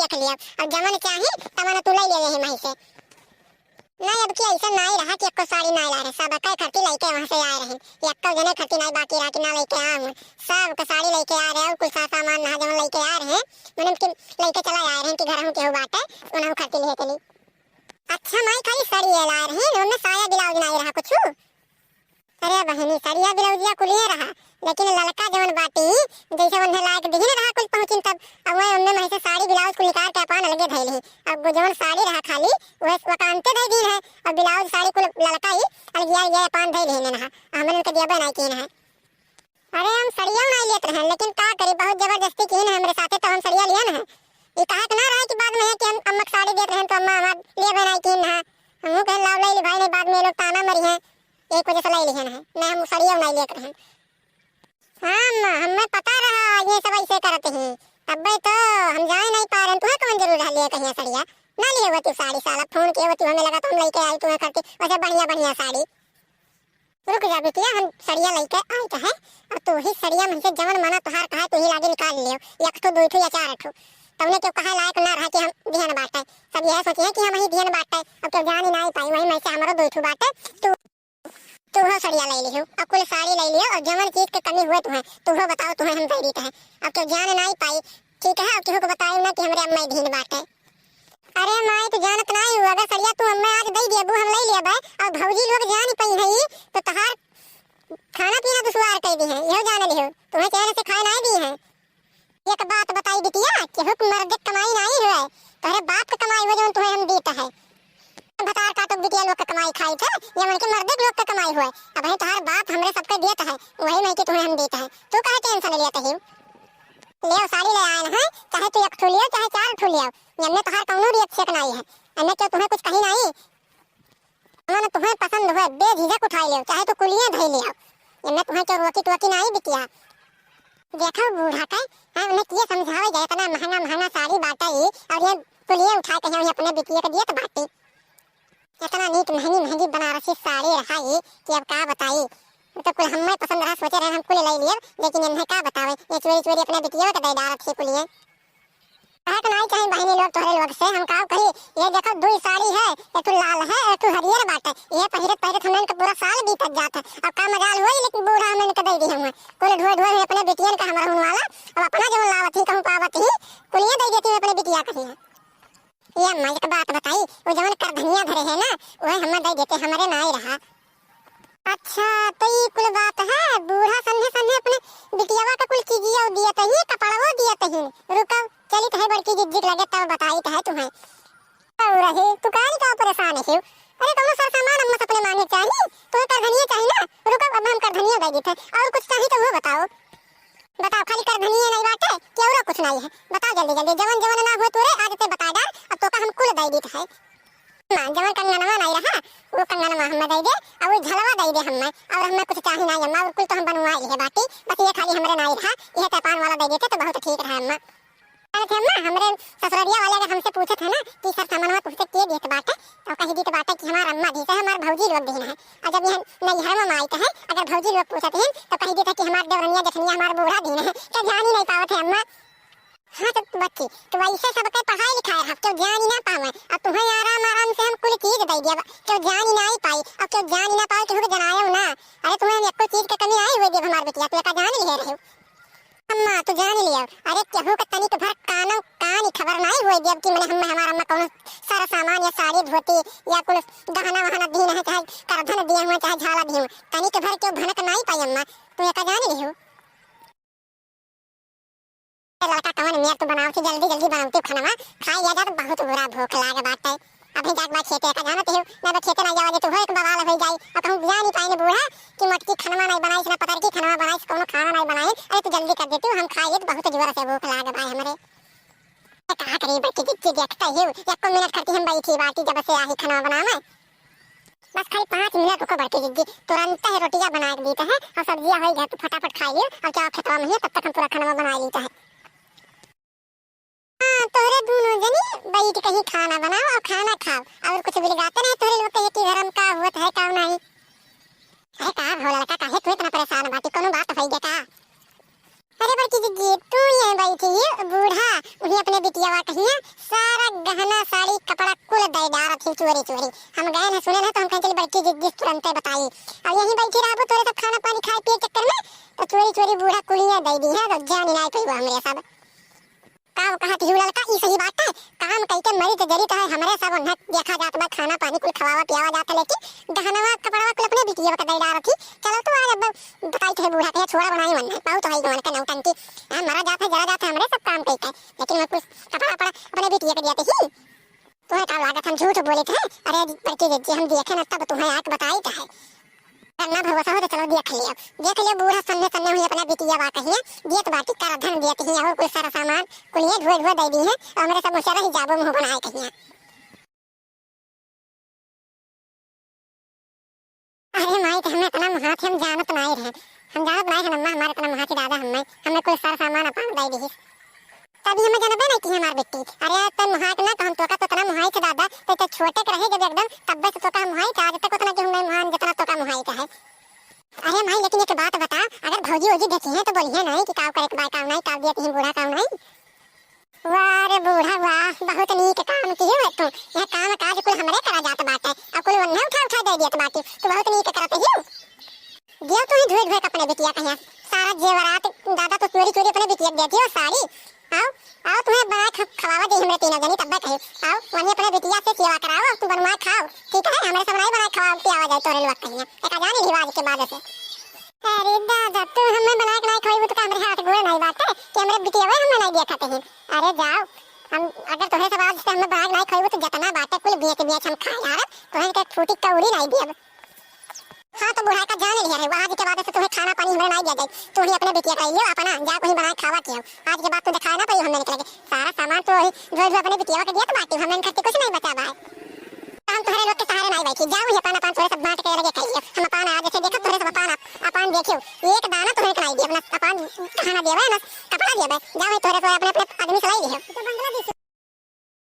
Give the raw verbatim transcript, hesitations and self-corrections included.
देख लियो, अब जवन चाही तवन तू लइ लियो यही माई से। नाहीं, अब की अइसन नाहीं रहा कि एक्को साड़ी नाहीं लाए रहे, सबके खरती लइके वहाँ से आए रहे, एक्को जने खरती नाहीं बाकी रहा कि ना लइके आए हुए। सबके साड़ी लइके आए रहे, और कुल सा-, सामान रहा जवन लइके आए रहे, मने कि लइके चला आए रहे कि घर हम केहू बाटे, उन्हें खरती लिहे चली। अच्छा माई, खाली सड़िया लाए रही, ओमे साया ब्लाउज नाहीं रहा कुछु। अरे बहिनी, सड़िया ब्लाउजिया कुलिये रहा, लेकिन ललका जवन बाटी, जैसे ओन्हे लायक दिहिन रहा कुल पहुँचिन तब, अब वह ओन्ने में से साड़ी ब्लाउज कुल निकाल के अपन अलगे धइल ही। अब जवन साड़ी रहा खाली, वह वकानते दे दीन है, और ब्लाउज साड़ी कुल ललका ही अलगिया अलगिया अपन धइल ही रहा, हमन उनके दिया बनाई कीन है। अरे हम सड़िया नाहीं लेत रहन, लेकिन का करी, बहुत जबरदस्ती कीन है हमरे साथे, तो हम सड़िया लियन है। ई कहा के ना रहे कि बाद में है कि हम अम्मा के साड़ी देत रहन तो अम्मा हमार लिए बनाई कीन है। हमहू कहे लाव ले ली भाई, नहीं बाद में ये लोग ताना मरी हैं, एक वजह से ले लिहन है, नहीं हम सड़िया नाहीं लेत रहन। हाँ अम्मा, हमें पता रहा ये सब ऐसे करत ही, तब्बे तो हम जाए नाहीं पा रहन, तुम्हें कौन जरूर रहा लिए कहिया सड़िया, ना लिए होती साड़ी, साला फोन किए होती, हमें लगा तो हम लेके आई तुम्हें खरती, वैसे बढ़िया बढ़िया साड़ी। रुक जा बिटिया, हम सड़िया लइके आइत है, और तू ही सड़िया में से जवन मना तोहार कहे, तू ही लागे निकाल लियो, एक ठो, दुई ठो या चार ठो। तउने केहू कहे लायक ना रहा कि हम दिहन बाटे, सब यह सोचिहैं कि हम ही दिहन बाटे, अब केहू जानी नाहीं पाई, वही में से हमरो दुई ठो बाटे, तू, तू हो सड़िया लइ लियो, और कुल साड़ी लइ लियो, और जवन चीज के कमी हुए तुम्हें, तू हो बताओ, तुम्हें हम दे दीत है, अब केहू जान नाहीं पाई, ठीक है, अब केहू को बताओ ना कि हमरे अम्मा ही दिहन बाटे। अरे माई, तू जानत नाहीं हू, अगर सड़िया तू हमें आज दे देबू, हम ले लेबे, और भौजी लोग जान पई है, तो तहार खाना पीना दुश्वार कर दी है, यहो जान लिहो, तुम्हें चैन से खाए नाहीं दी है। एक बात बताई बिटिया, केहू के मर्द के कमाई नाहीं हुए, तोहरे बाप के कमाई हुए, जौन तुम्हें हम दीत है। भतार का तो बिटिया लोग के कमाई खाई थे, ये मन के मर्द लोग के कमाई हुए। अब है तोहार बाप हमरे सबके देत है, वही नहीं कि तुम्हें हम दीत है, तू काहे टेंशन लेत है? ले साड़ी ले आए हैं, चाहे तू एक ठो लियो, चाहे चार ठो लियो, एमे तोहार कौनो रिएक्शन नाहीं है, एमे केहू तुम्हें कुछ कही नाहीं। जवन तुम्हें पसंद हुए, बेझिझक उठाई लियो, चाहे तू कुलिये धई लियो, एमे तुम्हें केहू रोकी टोकी नाहीं बिटिया। देखो बूढ़ा के, हाँ, उन्हें किए समझावे जाए, इतना महंगा महंगा साड़ी बाटे ई, और ये कुलिये उठा के यहाँ अपने बिटिया के दियत बाटी। इतना नीक महंगी महंगी बनारसी साड़ी रहा ई कि अब का बताई। वो तो कुल हमें पसंद रहा, सोचे रहे हम कुल ले लिए, लेकिन इन्हें का बतावे, ये चोरी चोरी अपने बिटिया के दे डालत ही कुलिये। कहे के नाहीं चाही बहिनी लोग तोहरे लोग से, हम काव कही, ये देखो दुई साड़ी है, एक ठो लाल है, एक ठो हरियर बाटे, ये पहिरत पहिरत हमन के पूरा साल बीतत जात है। अब का मजाल होई, लेकिन बूढ़ा हमन के दे दी हम कुल ढोए ढोए में अपने बिटियन का हमरा हुन वाला, अब अपना जवन लावत ही कहूँ पावत ही, कुलिये दे देती हूँ अपने बिटिया कही है। ये अम्मा एक बात बताई, वो जवन करधनिया धरे है ना, वह हमें दे देते, हमरे नाहीं रहा। अच्छा, तो ई कुल बात है, बूढ़ा सन्हे सन्हे अपने बिटियावा का कुल चीजिया दियत ही, कपड़वो दियत ही। रुको, चली तो है बड़की जिज्जी के लगे, तब बताई तो है तुम्हें। और रहे, तू काहे का परेशान है? अरे, कौनो सर सामान अम्मा से अपने मांगे चाही, तुम्हें करधनिया चाही ना? रुको, अब हम करधनिया दे देते हैं, और कुछ चाही तो वो बताओ। बताओ, खाली करधनिये नाहीं बाटे कि औरो कुछ नाहीं है? बताओ जल्दी जल्दी, जवन जवन ना हुए तोरे आज ते बता डार, अब तोका हम कुल दे दीत है। माँ, जवन कंगनवा नाहीं रहा, वो कंगनवा हमें दे दे, और वो झलवा दे दे हमें, और हमें कुछ चाही नाहीं अम्मा, और कुल तो हम बनवा लिए बाटी, बस ये खाली हमरे नाहीं रहा, ये तैपान वाला दे देते तो बहुत ठीक रहा अम्मा। अरे थे अम्मा, हमरे ससुररिया वाले अगर हमसे पूछत है ना कि सब सामानवा तुहसे के देत बाटे, तो कही दीत बाटे कि हमार अम्मा दी है, हमार भौजी लोग दीन है। और जब यह नैहर में माई का है, अगर भौजी लोग पूछत हैं, तो कही दीत है कि हमार देवरनिया जेठनिया हमार बूढ़ा दीन है। क्या जानी नाहीं पावत है अम्मा? हाँ तो बच्ची, तो वैसे सबके पढ़ाई लिखाई रहा, क्यों जानी ना पावे। अब तुम्हें आराम आराम से हम कुल चीज दे दिया, क्यों जानी नाहीं पाई, अब क्यों जानी ना पावे, केहू के जनायो ना। अरे तुम्हें हम एको चीज के कमी आई हुई देव हमार बिटिया, तू एका जान लिए रहे। अम्मा, तू जान लियो, अरे केहू के तनिक भर कानो कानी खबर नाई होए देब कि मने हम, हमार अम्मा कौनो सारा सामान या साड़ी धोती या कुल गहना वहना दीन है, चाहे करधन दिए हुए, चाहे झाला दिए हुए, तनिक भर केहू भनक नाई पाई अम्मा, तू एका जान लियो। ए लड़का कवन मेर तू बनावती, जल्दी जल्दी बनावती खानवा, खाई जा जा तो बहुत बुरा भूख लाग बाटे। अभी जाके बा खेते का जानत हो, ना तो खेते ना जावा जे तू हो एक बवाल हो जाई। और कहूँ जानी पाइन बूढ़ा कि मोटकी खनवा नहीं बनाई, ना पतरकी खनवा बनाई, कौनो खाना नहीं बनाई। अरे तू जल्दी कर देती, हम खाई तो बहुत जोर से भूख लाग बा हमरे। ए, का करी बड़की जिज्जी, देखते हो, एको मिनट करती हम बैठी बाटी जब से आही खनवा बनावे। बस खाली पाँच मिनट रुको बड़की जिज्जी, तुरंत ही रोटियां बना के देते हैं और सब्जियां हो गई, तू फटाफट खा लियो और क्या खेतवा में है, तब तक हम पूरा खनवा बना लेते हैं। हाँ, तोहरे दोनों जनी बैठ के ही खाना बनाओ और खाना खाओ, और कुछ बिलगाते नहीं। तोहरे लोग के ये कि घर में का होत है, का नहीं। अरे का भो लड़का, काहे तू इतना परेशान बाटी, कोनो बात होई गे का? अरे बड़की जी, जीतू, ये बैठी है बूढ़ा, उन्हीं अपने बिटियावा कहिया सारा गहना, साड़ी, कपड़ा कुल दे डारत ही चोरी चोरी। हम गए न, सुने न, तो हम कहे चली बड़की जिज्जी से तुरंते बताई। अब यहीं बैठी रहबो तोरे सब खाना पानी खाए पिए चक्कर में, तो चोरी चोरी बूढ़ा कुलिया दे दी है, तो जानी नाई पइबो हमरे सब। का वो कहत ही ललका, ई सही बात है, काम कई के मरी तो जरी तो है, हमरे सब उन्हें देखा जात बा, खाना पानी कुल खवावा पियावा जात है, लेकिन गहनवा कपड़वा कुल अपने बिटिया के दे डारत ही। चलो तो आज अब बताई थे बूढ़ा के, छोड़ा बनाई मन है, बहुत है जवान के नौटंकी। हाँ, मरा जात है, जरा जात है, हमरे सब काम कई के, लेकिन वो कुछ कपड़ा वपड़ा अपने बिटिया के दिया ही। तुम्हें का लागत हम झूठ बोले थे? अरे बड़की जिज्जी, हम देखे न तब तुम्हें आके बताई थे। अगर ना भरोसा हो तो चलो देख लियो, देख लियो, बूढ़ा सन्ने सन्ने हुई अपना बिटिया बा कहिए, दियत बाटी कर धन दियत ही, और कुल सारा सामान कुलिए ढोए ढोए दे दी है, और हमरे सब मुसरा ही जाबो मुँह बनाए कहिए। अरे माई, तो हमें इतना मुहात हम जानत नाई रहे, हम जानत नाई रहे अम्मा, हमारे इतना मुहात ही दादा, हमें, हमें कुल सारा सामान अपन दे दी। तभी हमें जनबे नहीं की हमार बेटी। अरे आज तक मुहाई के ना, तो हम तोका तो इतना मुहाई थे दादा, तो, तो छोटे के रहे जब एकदम, तब्बे से तोका हम मुहाई थे, आज तक उतना की हम नहीं मुहान जितना तोका मुहाई थे है। अरे माई, लेकिन एक बात बता, अगर भौजी वौजी देखी है तो बोली है नहीं कि काव करे के बा, काव नहीं, काव दिया कहीं बूढ़ा काव नहीं। वाह रे बूढ़ा वाह, बहुत नीक काम किए हो तू। यह काम काज कुल हमरे करा जात बाटे, और कुल उन्हें उठा उठा दे दियत बाटी, तू बहुत नीक करत ही। दियो तू ही ढोए ढोए अपने बिटिया कहिया। सारा जेवरात दादा तो चोरी चोरी अपने बिटिया के देती हो साड़ी। आओ, आओ तुम्हें बना ख-, खवावा दे हमरे तीनों जनी तब्बे कहे। आओ, वहीं अपने बिटिया से सेवा कराओ, तू बनवा खाओ। ठीक है, हमरे सब नहीं बना खवाओ, पियावा जाए तोरे लोग कहिया। एक जानी रिवाज के बाद से। अरे दादा, तू हमें बना के नहीं खवाई, वो तो का हमरे हाथ गोड़ नहीं बात है कि हमरे बिटिया हमें नहीं दिया खाते हैं। अरे जाओ, हम अगर तोहरे सब आज से हमें बना के नहीं खवाई, वो तो जितना बाटे कुल बेच बेच हम खा यार, तोहरे के फूटी कौड़ी नहीं दिया। हाँ, तो बुढ़ाई का जान लिया रे, आज के बाद से तुम्हें खाना पानी हमरे नाई दिया जाए। तू ही अपने बिटिया का लियो, अपना जा कहीं बनाए खावा के हो। आज के बाद तू दिखाए ना पाई हमने निकल के। सारा सामान तो वही जो, जो अपने बिटिया के दिया तो बाटी, हमने खर्चे कुछ नहीं बचा भाई। हम तुम्हारे लोग के सहारे नहीं बैठी, जाओ ही अपन अपन थोड़े सब बांट के लगे खाइए। हम अपन आज से देखो, थोड़े सब अपन, अपन देखियो, एक दाना तुम्हें नहीं दिया, ना अपन खाना दिया ना कपड़ा दिया, जाओ ही थोड़े थोड़े अपने अपने आदमी से लाई लियो।